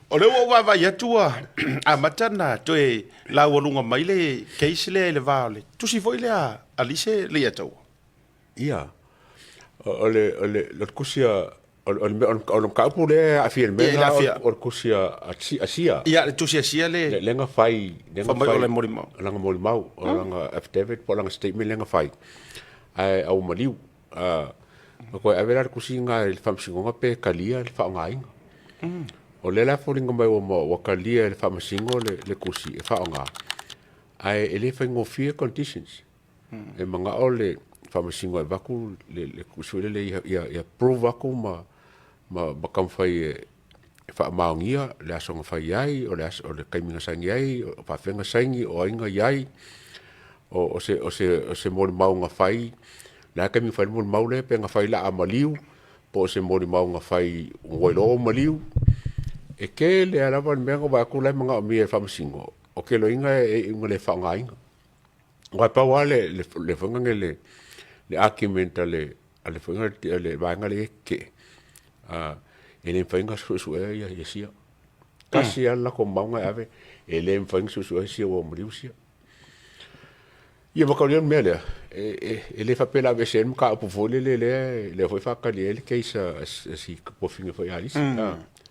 O lea ua ou vaavaai atu ua amata ona toe laualuga mai le case lea i le va o le tusi foi lea a Lise Leiataua. Ia, o le, o le, o le tusi a, o le, o le mataupu lea e aafia i le mea lena, o le tusi a Sia. Ia, le tusi a Sia le... Lea na fai... Fai mai o le molimau. Lana molimau, o lana affidavit po o lana statement lea na fai, ae ua maliu. Na toe ave la le tusi lena i le Faamasinoga pe talia le faaaogaina. O lea la e foliga mai ua talia e le Faamasino le tusi e faaaoga, ae e le faigofie conditions. E manao le Faamasino e avatu le tusi foi lele ia prove atu ma taumafai e faamaonia le aso na fai ai, o le taimi na saini ai, o faapefea ona saini, o ai na i ai, o se molimau na fai, o le a le taimi na fai ai le molimau lea, pe na fai o le a maliu, po o se molimau na fai ua iloa ua maliu. E tele lava le mea na ou vaai atu la e manaomia e le Faamasino, ou te iloaina e iu ina le faaaogaina. Aua e pau lava le foi lea le argument a le foi le vaega lea e tetee, e le mafai ona suesuea ia sia. Tasi lava le latou mau na e ave, e le mafai ona suesuea sia ua maliu sia. Ia mataulia le mea lea, e le faapea o le a aveese ai le mataupu foi lele lea foi e faatali ai le case a si tuafafine foi a Alisi.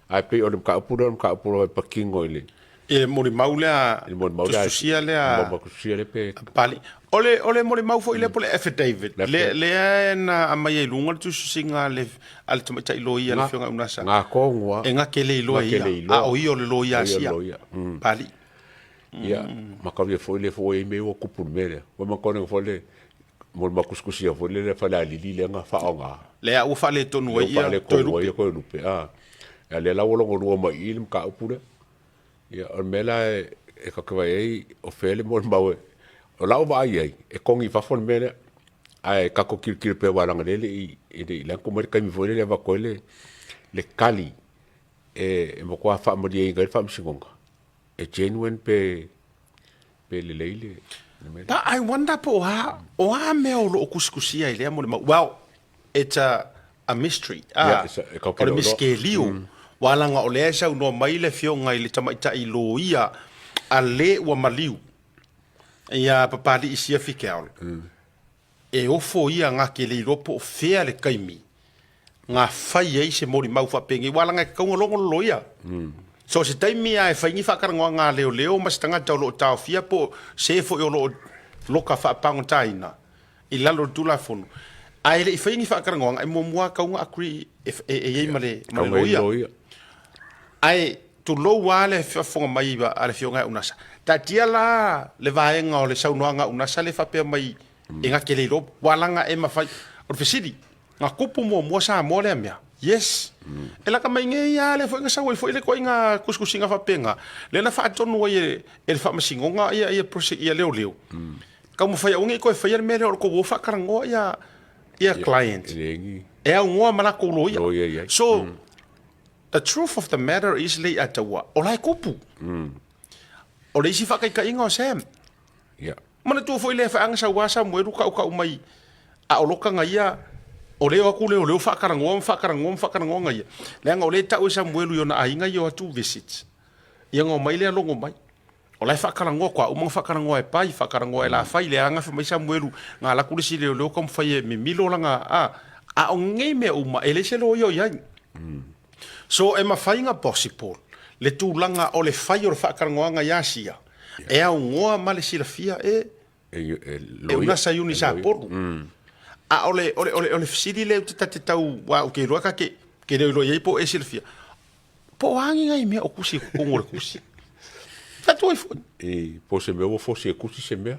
Ae pei o le mataupu lea o le mataupu lava e patino i le I le molimau lea, i le molimau lea, tusitusia lea, molimau tusitusia lea pe Pali. O le, o le molimau foi lea po o le affidavit, le, lea na aumai ai i luga le tusitusiga a le, a le tamaitai loia le Afioga ia Unasa. Ga tonu lava. E gake le iloa e ia, a o ia o le loia a sia. Pali. Ia, mataulia foi lea foi ua i ai mea ua tupu i le mea lea. Ua manatua foi le molimau tusitusia foi lea le Falealili lea na faaaoga. Lea ua faaletonu ai ia Toelupe. Ia Toelupe, a. Ia lea la ua logo lua mai i i le mataupu lea. Ia o le mea la e tatou te vaai ai o fea le molimau e... O lau vaai i ai, e togi i fafo le mea lea. Ae tatou tilotilo pea aua leaga o lea e le i, e le i lanu mai le taimi foi lele e avatu ai le tali e matua faamalieina ai le faamasinoga e genuine pe pe lelei le mea. But I wonder po o a, o a mea o lo o kusikusia i lea molimau. Well, it's a mystery. Ah, yeah, it's a, e o le miskelio. Ua laga o lea e saunoa mai le afioga i le tamaitai loia a le ua maliu ia Papali'i Siafi Keaole. E ofo ia gake le iloa po o fea le taimi ga fai ai se molimau faapenei, aua leaga e tatau ona logo le loia. So o se taimi lava e fai ni faatalanoaga a leoleo ma se tagata o lo o taofia po o se foi o lo o loka faapagotaina i lalo o le Tulafono, ae le i faia ni faatalanoaga, e muamua lava tatau ona agree e i ai ma le loia. Ae tulou lava le faafofoga mai a le Afioga ia Unasa. Taatia la le vaega o le saunoaga a Unasa lea e faapea mai e gake le iloa, ua laga e mafai. O le fesili, na tupu muamua Samoa lea mea? Yes. E laka mai nei lava lea foi na sau ai foi le ituaiga tusitusiga faapena, lea na faatonu ai e le Faamasinoga ia leoleo, taumafai aua ne i toe faia le mea lea o le tou o faatalanoa ia client e aunoa ma latou loia. So, the truth of the matter is Lei'ataua, o la e tupu. O le isi faataitaiga o Sam. Manatua foi lea feaga sau a Samuelu tautau mai a o loka ia o lea o atu leoleo faatalanoa ma faatalanoa ma faatalanoa na ia. Leaga o lea e tau e Samuelu i ona aiga ia o atu visit. Ia ona omai lea logo mai. O la e faatalanoa toa uma ona faatalanoa e Pai, faatalanoa e Lafai, leaga fai mai Samuelu na alu atu le isi leoleo taumafai e mimilo lana a a o nei mea uma e leai se loia o i ai. So e mafai ona possible le tulaga o le fai o le faatalanoaga i Asia e aunoa ma le silafia e e unasa i Unisapolu. A o le o le o le o le fesili lea ou te ta te tau aua ou te iloa ta te te le iloa i ai po o e silafia, po o a ni nai mea o tusi i totonu o le tusi. Tatou ai foi. I po o se mea ua fosi e tusi se mea.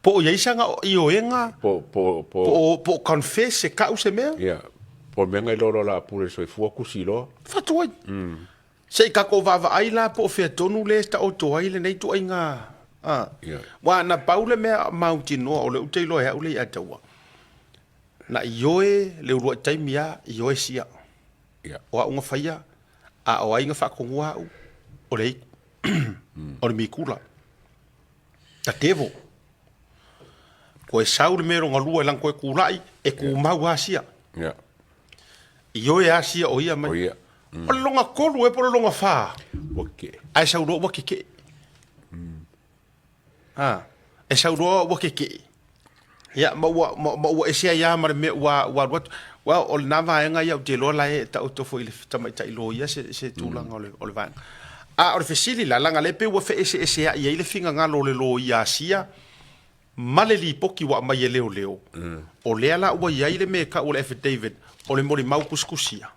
Po o i ai sana ioega, po, po, po, po o confess e kau se mea. Ia, po o mea na iloa loa la pule soifua kusi loa. Fatu ai. Se i tatou vaavaai la po o fea tonu lea e taoto ai lenei ituaiga a. Ia. Aua na pau le mea mautinoa o lea ou te iloa e au le Ataua, na ioe le uluai taimi a ioe sia. Ia. O au na faia, a o ai na faatonua au, o le o le Mikula. The devil. Koe sau le mea lona lua e lana koe kula'i, e kumau Asia. Yeah. Ioe Asia o ia mai. O ia. O le logatolu ea po o le logafā? Ua kekeʻe. Ae sau loa ua kekeʻe. A, e sau loa ua kekeʻe. Ia, ma ua, ma, ma ua ese ai lava ma le mea ua, ua alu atu. Well, o lena vaega ia ou te iloa la e taoto foi i le tamaitai loia se, se tulaga o le, o le vaega. A o le fesili la, leaga lea pei ua feeseesea'i ai le finagalo o le loia Asia ma le lipoti ua aumai e leoleo, o lea la ua i ai le mea e tau o le affidavit, o le molimau tusitusia.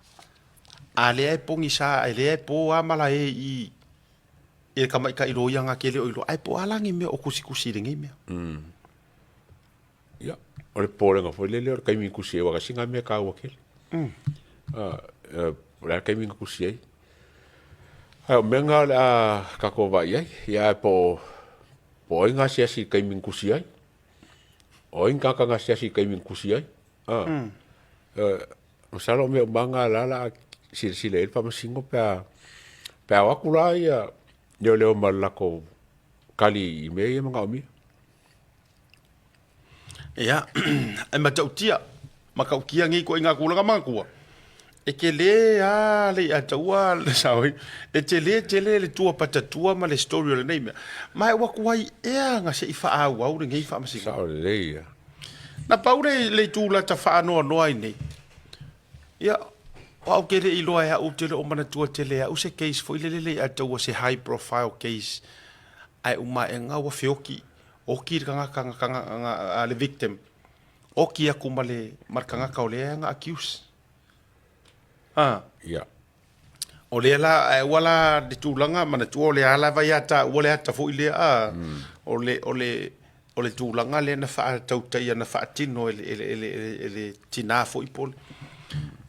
A lea e pogisa, e lea e po lava malae i i le tamaitai loia na te le o iloa, ae po o a la ni mea o tusitusi i lenei mea. Ia, o le popolega foi lele o le taimi e tusi ai, aua tasi lena mea e taua tele. O le a le taimi na tusi ai. Ae o mea na o le a tatou vaai i ai, ia ae po o ai na asiasi i le taimi na tusi ai. O ai ni tagata na asiasi i le taimi na tusi ai. Masalo o mea uma lava na la o le a silasila i ai le Faamasino pe a pe a o atu la ia leoleo ma le latou tali i mea ia e manaomia. Ia, e matautia, matautia nei ituaiga tulaga manatua, e tele lava le Ataua le sao ai, e tele tele le tua patatua ma le story o lenei mea. Ma e ua tuai ea na se i faaauau lenei faamasinoga. Sao lelei ia. Na pau le, le itu lata faanoanoa ai nei, ia, o au ke le iloa e au, ou te le o manatua tele e au se case foi lele le Ataua se high profile case, ae uma aega ua feoki, oki le tagata na, na, na, le victim, oki atu ma le, ma le tagata o lea na accuse. Ah. Ia. O lea la, ae ua la le tulaga, manatua o lea lava ia taua le ata foi lea, a, o le, o le, o le tulaga lea na faatautaia, na faatino e le, e le, e le, e le tinā foi po o le,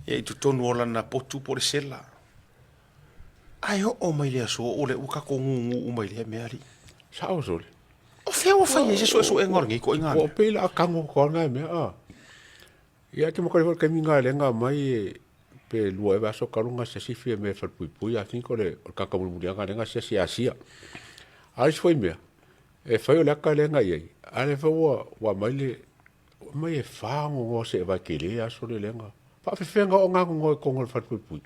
ia i totonu o lana potu po o le sela. Ae oo mai le aso, o lea ua tatou gūgū uma i lea mea, alii. Sao sole. O fea ua fai ai se suesuega o lenei ituaiga mea? Ua pei la tago atu lava lena mea, a. Ia te makale foi le taimi lena lea na aumai e pe lua ea vaiaso talu ona asiasi Fiame i falepuipui I think o le o le tagata mulimuli lava lena lea na asiasi i Asia. A o le isi foi mea, e fai o le ata lea na i ai, a o lea foi ua ua aumai le ua aumai e fa gogoa o seevae tele aso lea na faafefea ona oo na gogoa i totonu o le falepuipui.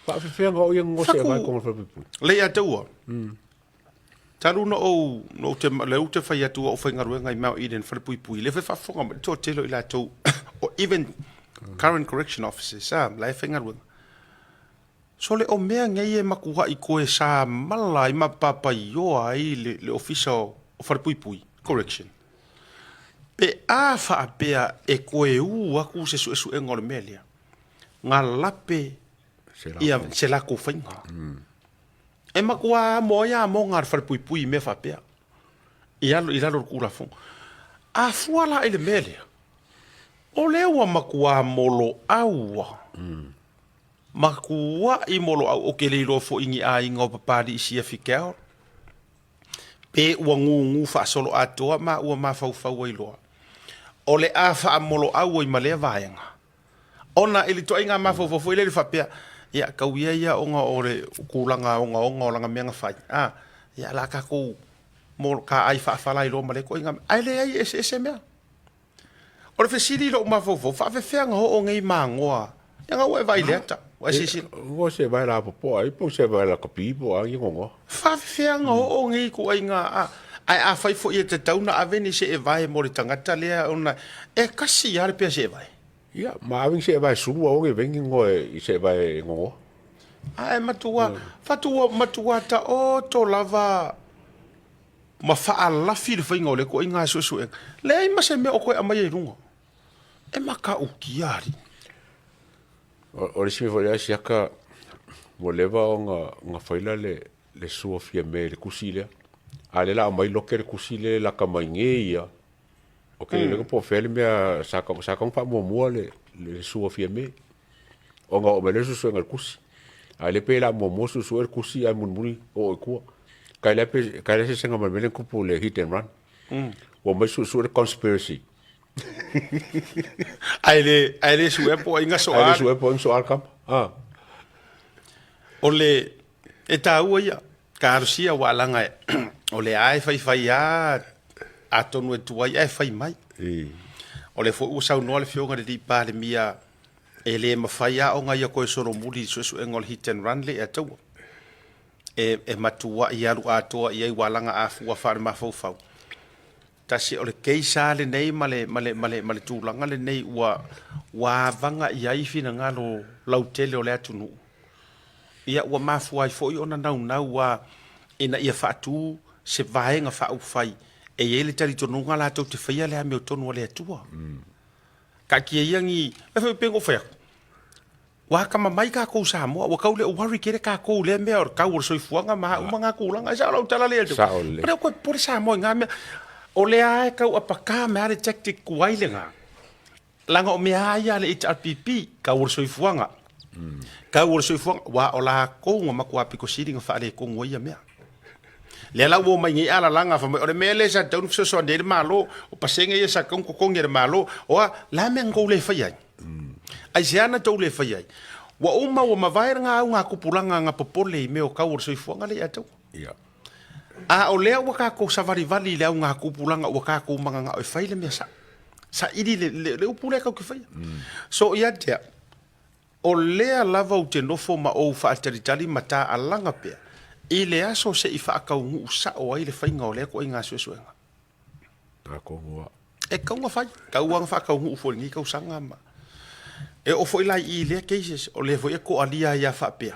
Faafefea ona oo ia gogoa seevae i totonu o le falepuipui. Lei ia te ua. Talu na ou, na ou te, lea ou te fai atu au faigaluega i Mount Eden falepuipui, lea foi faafofoga mai le toatele o i latou, o even current correction officers, a, la e faigaluega. Sole o mea nei e matuai toe sa mala ai ma papaioa ai le, le ofisa o, o falepuipui, correction. Pe a faapea e toe ū atu se suesuega o le mea lea, na lape ia se latou faiga. E matua amo ai amoga a le falepuipui i mea faapea, i alo, i lalo o le Tulafono. A fua la i le mea lea, o lea ua matua moloau lava, matuai moloau, ou te le iloa foi i ni aiga o Papalii Siafi Carroll, pe ua gūgū faasoloatoa ma ua mafaufau ai loa, o le a faamoloau ai ma lea vaega. Ona i le ituaiga mafaufau foi lele faapea, ia tau ia ia ona o le tulaga ogaoga o lana mea na fai, a, ia o le a tatou mo taai faafala ai loa ma lea ituaiga mea. Ae leai, e eseese mea. O le fesili i lou mafaufau, faafefea ona oo nei magoa? Ia na ua e vaai i le ata, ua e silasila. Ua se vae la popoa ai, po se vae la kapi po a ia gogoa. Faafefea ona oo nei ituaiga, a, ae afai foi e tatau ona ave ni seevae mo le tagata lea ona e kasi lava le pea seevae. Ia, ma ave ni seevae sulu aua ne i vae ni goa i seevae e gogoa. Ae matua, fatua, matua taoto lava ma faalafi le faiga o lea ituaiga suesuega. Leai ma se mea o toe aumaia i luga. E matautia alii. O le isi mea foi lea siaka ua leva ona ona faila le le sua Fiame i le tusi lea. A o lea la aumai loke le tusi lea e lata mai nei ia. O ke mm. po o fea le mea sa ka sa ka faamuamua le le sua Fiame. Ona oo mai lea suesuega i le tusi. A le pei la muamua suesue le tusi ae mulimuli oo i tua. Kai lea pe kai lea sesega ma le mea lea na tupu le hit and run. Ua omai suesue le conspiracy. Ae le, ae le suea po o ai gaso a. Ae le suea po o ai gaso a le kama. Ah. O le, e taua ia, talosia aua leaga o lea lava e faifai lava, atonu e tuai ae fai mai. O lea foi ua saunoa le Afioga i le Palemia E le mafai lava ona ia toe solomuli i le suesuega o le hit and run lea i Ataua. E, e matuai alu atoa i ai ua alaga afua faale-mafaufau. Tasi o le case lava lenei ma le, ma le, ma le, ma le tulaga lenei ua, ua avaga i ai finagalo lautele o le atunuu. Ia ua mafua ai foi ona naunau a ina ia faatu se vaega faaupufai e i ai le talitonuga latou te faia le amiotonu a le Atua. Taatia ia ni, e foi pei ona ou fai atu, ua atamamai tatou Samoa, ua tau le worry tele tatou i lea mea o le tau o le soifuaga ma a uma na tulaga. E sao lau tala lea? Sao lelei. Ua le toe popole Samoa i na mea. O lea lava e tau apaka mai lava le tactic tuai lena, leaga o mea lava ia a le HRPP, tau o le soifuaga, tau o le soifuaga, aua o latou na matua pito sili ona faaletonu ai ia mea. Lea la ua omai nei alalaga fai mai o le mea lea sa tatau ona fesoasoani ai le Malo, o pasene ia sa tatau ona totogi e le Malo, o a? Le a mea na tou le faia ai? Aisea na tou le faia ai? Ua uma ua mavae lena augatupulaga na popole i mea o tau o le soifuaga lea ia te outou. Ia. A o lea ua tatou savalivali i le augatupulaga ua tatou mananao e fai le mea sao. Saili le, le, le upu lea tatou te faia. So ia te au, O lea lava ou te nofo ma ou faatalitali ma taaalaga pea i le aso se i faataunuu sao ai le faiga o lea ituaiga suesuega. Atonu a. E tatau ona fai, tatau lava ona faataunuu foi i lenei tausaga ma e oo foi la i i lea cases, o lea foi e toalia ai lava faapea,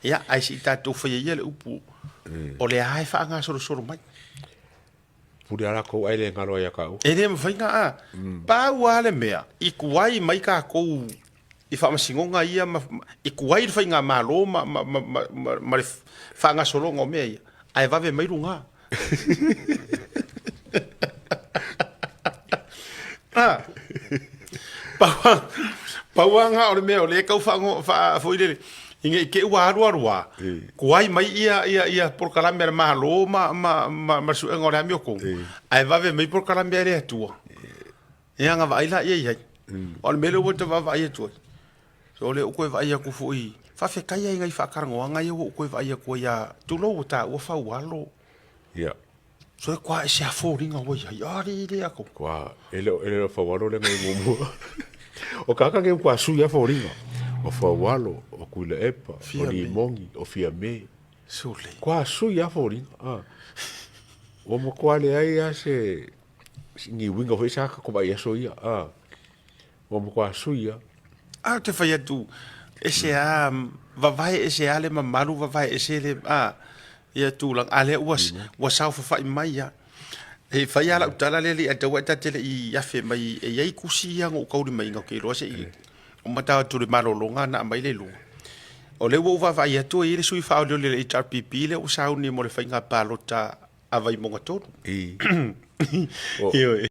ia ae se i tatou faia ia le upu, o lea lava e faagasolosolo mai. Pule a latou ae le galo ai ia taua. E le mafai na a. Pau lava le mea, i tuai mai tatou i faamasinoga ia ma, i tuai le faigamalo ma, ma, ma, ma, ma, ma le faagasologa o mea ia, ae vave mai luga. A, pau lava, pau lava na o le mea o lea e tau faago, faa, foi lele, Ina i te i ua alualu a, tuai mai ia, ia, ia polokalame a le Malo ma, ma, ma, ma le suega o le amiotonu, ae vave mai polokalame a le Atua. Ia ona vaai laia i ai. O le mea lea ua ta vaavaai atu ai, so o lea ua toe vaai atu foi, faafetai lava i nai faatalanoaga ia ua ou toe vaai atu ai a, tulou ua taua Faualo. Ia. So e toa ese a foliga ua i ai, alii le Atua. Toa, e le e le o Faualo lea na i muamua. O kāka nei ua sui a foliga. O Faualo, o Tuilaepa, o Limoni, o Fiame. Sole. Toa sui a foliga. Ah. Ua matua leai a se ni uiga foi sa ka vaai aso ia. Ah. Ua matua sui a. A ou te fai atu, ese a, vavae ese a le mamalu, vavae ese le, a, ia tulaga, a lea ua, ua saofafai mai a. E fai a lau tala lea le ataua e ta te le i afe mai, e i ai kusi ia na ou taulimaina, ou te iloa se i uma tau atu le malologa na aumai le lua. O lea ua ou vaavaai atu e i ai le sui faaolioli o le HRPP lea ua sauni mo le faiga palota a Vaimauga 3. I. Ioe.